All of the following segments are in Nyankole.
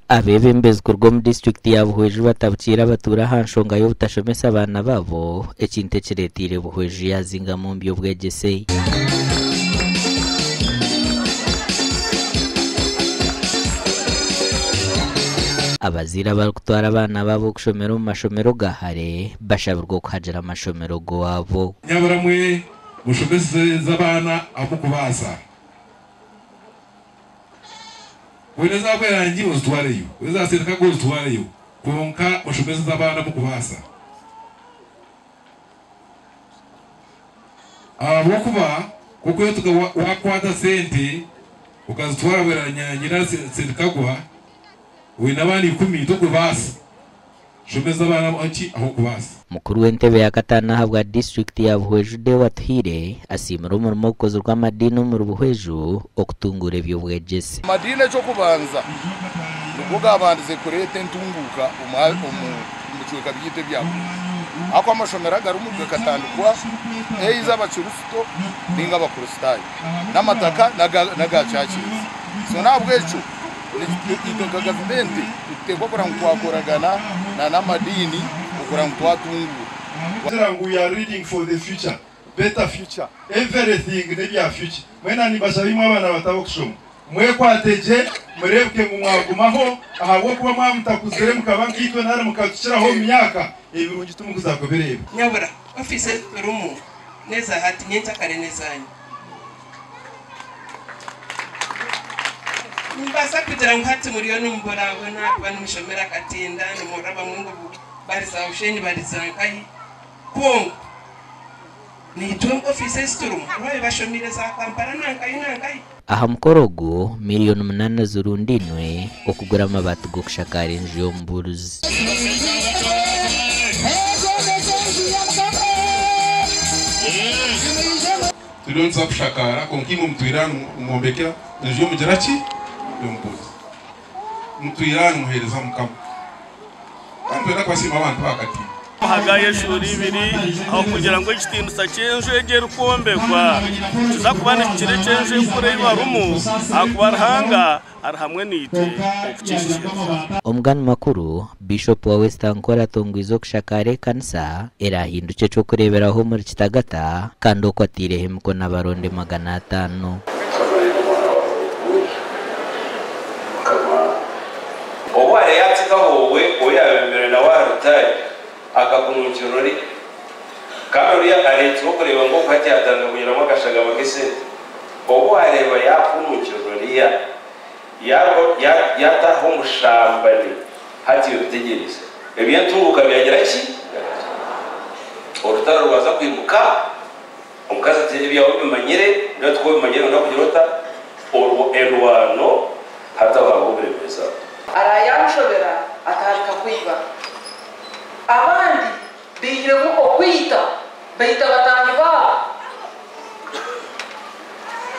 Abeebembezi kuruga omu disiturikiti ya Buhweju batabukiire abatuura aha nshonga y'obutashomesa abaana baabo, ekintu ekireeteire Buhweju yaazingamu omu by'obwegyese. Abazaire abarikutwara abaana baabo kushomera omu mashomero ga hare bashabirwe okuhagira amashomero g'owaabo. Nyabura mwe mushomeseze abaana ahu mukubaasa. Wena eza Bwerangi ozitwareyo, eza Serikago ozitwareyo, kwonka oshomeseze abaana mukubaasa. Ahabw'okuba ku okwetuga waakwata sente okazitwara Bweranyangi nari Serikagwa oine abaana ikumi tokubaasa. Shomesa abaana ki ahu orikubaasa. Mukuru w'entebe ya kataano ahabwa disiturikiti ya Buhweju Deo Atuhaire asiimire omurimo ogukozirwe amadiini omuri Buhweju okutunguura eby'obwegyese. Amadiini eky'okubanza nigo gaabandize kureeta entunguuka omu bicweka byaitu ebya Buhweju ahakuba amashomero agarimu gakatandikwa either abakirisito ninga abakristaayo n'amataka n'aga churches so n'ahabw'ekyo Itwe nka gavumenti nituteekwa kureba ngu twakoragana n'amadiini okureba ngu twatunguura. Kugira ngu we are reading for the future, better future, everything n'ebya future. Mwena nimbashaba imwe abaana bato ab'okushoma, mwekwate gye, mureebeke ngu mwagumaho ahabw'okuba mwaba mutakuzire mukaba nkaitwe nari mukatukiraho omu myaka, ebirungi timukuza kubireeba. Nyabura, ofiisi ezi turimu n'eza hati, nyenkyakare n'ezaanyu. Nimbaasa kugira ngu hati muriyo nimubonaabona ahakuba nimushomera akatinda, nimuhurira abamwe ngu bari za Bushenyi bari za nkahi, kwonka naitwe ofiisi ezi turimu hariho abu bashomiire za Kampala na nkahi na nkahi. Aha mukoro ogu, miriyoni munaana zirundainwe okugura amabaati g'okushakaara enju y'omubuurizi. Turiyo nituza kushakaara kwonka imwe mutwire aha nimwombeka enju y'omugira ki? Y'omubuurizi. Mutwire aha nimuheereza Mukama. Kandi nitwenda kubasiima abantu ba Katindo. Hagayo eshuura ibiri aho kugira ngu ekitiinisa ky'enju egi erikwombekwa kiza kuba nikikira eky'enju enkuru ei barimu ahakuba Ruhanga ari hamwe naitwe okukihikiiriza. Omugani makuru, Biishopu wa West Ankole atongwize okushakaara ekanisa eraahindukye eky'okureeberaho omuri Kitagata kandi okwo ataireho emikono abaronde 500. Mukama aine omwana waawe Buhweju. Mukama. Obu areyatsikaho we ou yaabembire nawe aha rutari, akakununkirira ori, kandi oriya areetsirwe okureeba ngu oku hati yaatandika kunyuramu akashagama k'esente. Obu areeba yaakununkirira oriya, yaataaha omushambani, hati iwe bitegyereze. Eby'entunguuka byagira ki? Orutaro rwaza kwimuka. Omukazi ati, Ebyawe obimanyire, mbwenu tikwo obimanyire noyenda kugira ota? Orwo endwano hati aho hariho oburemeezi aho. Araayamushobera atandika kwiba. Abandi baihiremu okwita baita bataahi baabo.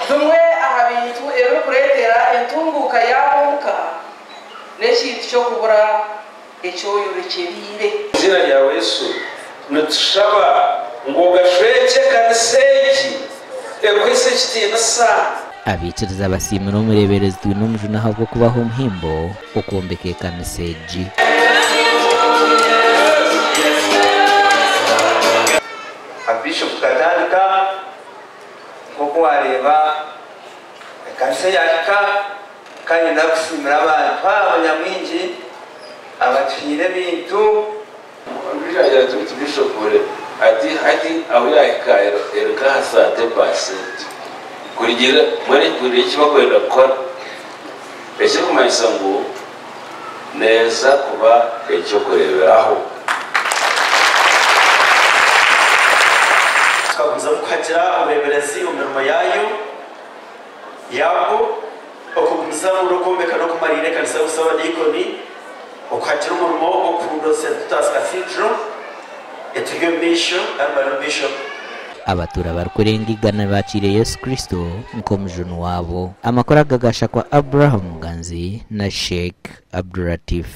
Bimwe aha bintu ebirikureetera entunguuka yaabo omuka n'ekintu ky'okubura eki oyorekyereire. Omu iziina rya Yesu, nitushaba ngu ogashwekye ekanisa egi ekuhaise ekitiinisa. Abaikiriza basiimire omureeberezi Twinomujuni ahabw'okubaha omuhimbo okwombeka ekanisa egi. Bishop tukatandika nk'oku wareeba ekanisa yahika kandi nakusiimira abantu abo nyamwingi abatuhaire ebintu. Ondiijo agira ati, Beitu Bishop ori ati hati ahu yaahika eri nk'aha saate paasenti kurugiirira mbwenu kurugiirira eki barikwenda kukora ekirikumanyisa ngu neeza kuba eky'okureeberaho. Tukagumizamu kuhagira obureeberezi omu mirimo yaayo yaabwo, okugumizamu n'okwombeka n'okumariira ekanisa y'obusa abadiikoni, okuhagira omurimo gw'okuhindura St. Peter's Cathedral eturi omu maisho kandi bari omu maisho. Abatuura barikurenga igana baakiire Yesu Kristo nk'omujuni waabo. Amakuru aga gaashakwa Abraham Muganzi na Sheikh Abduratif.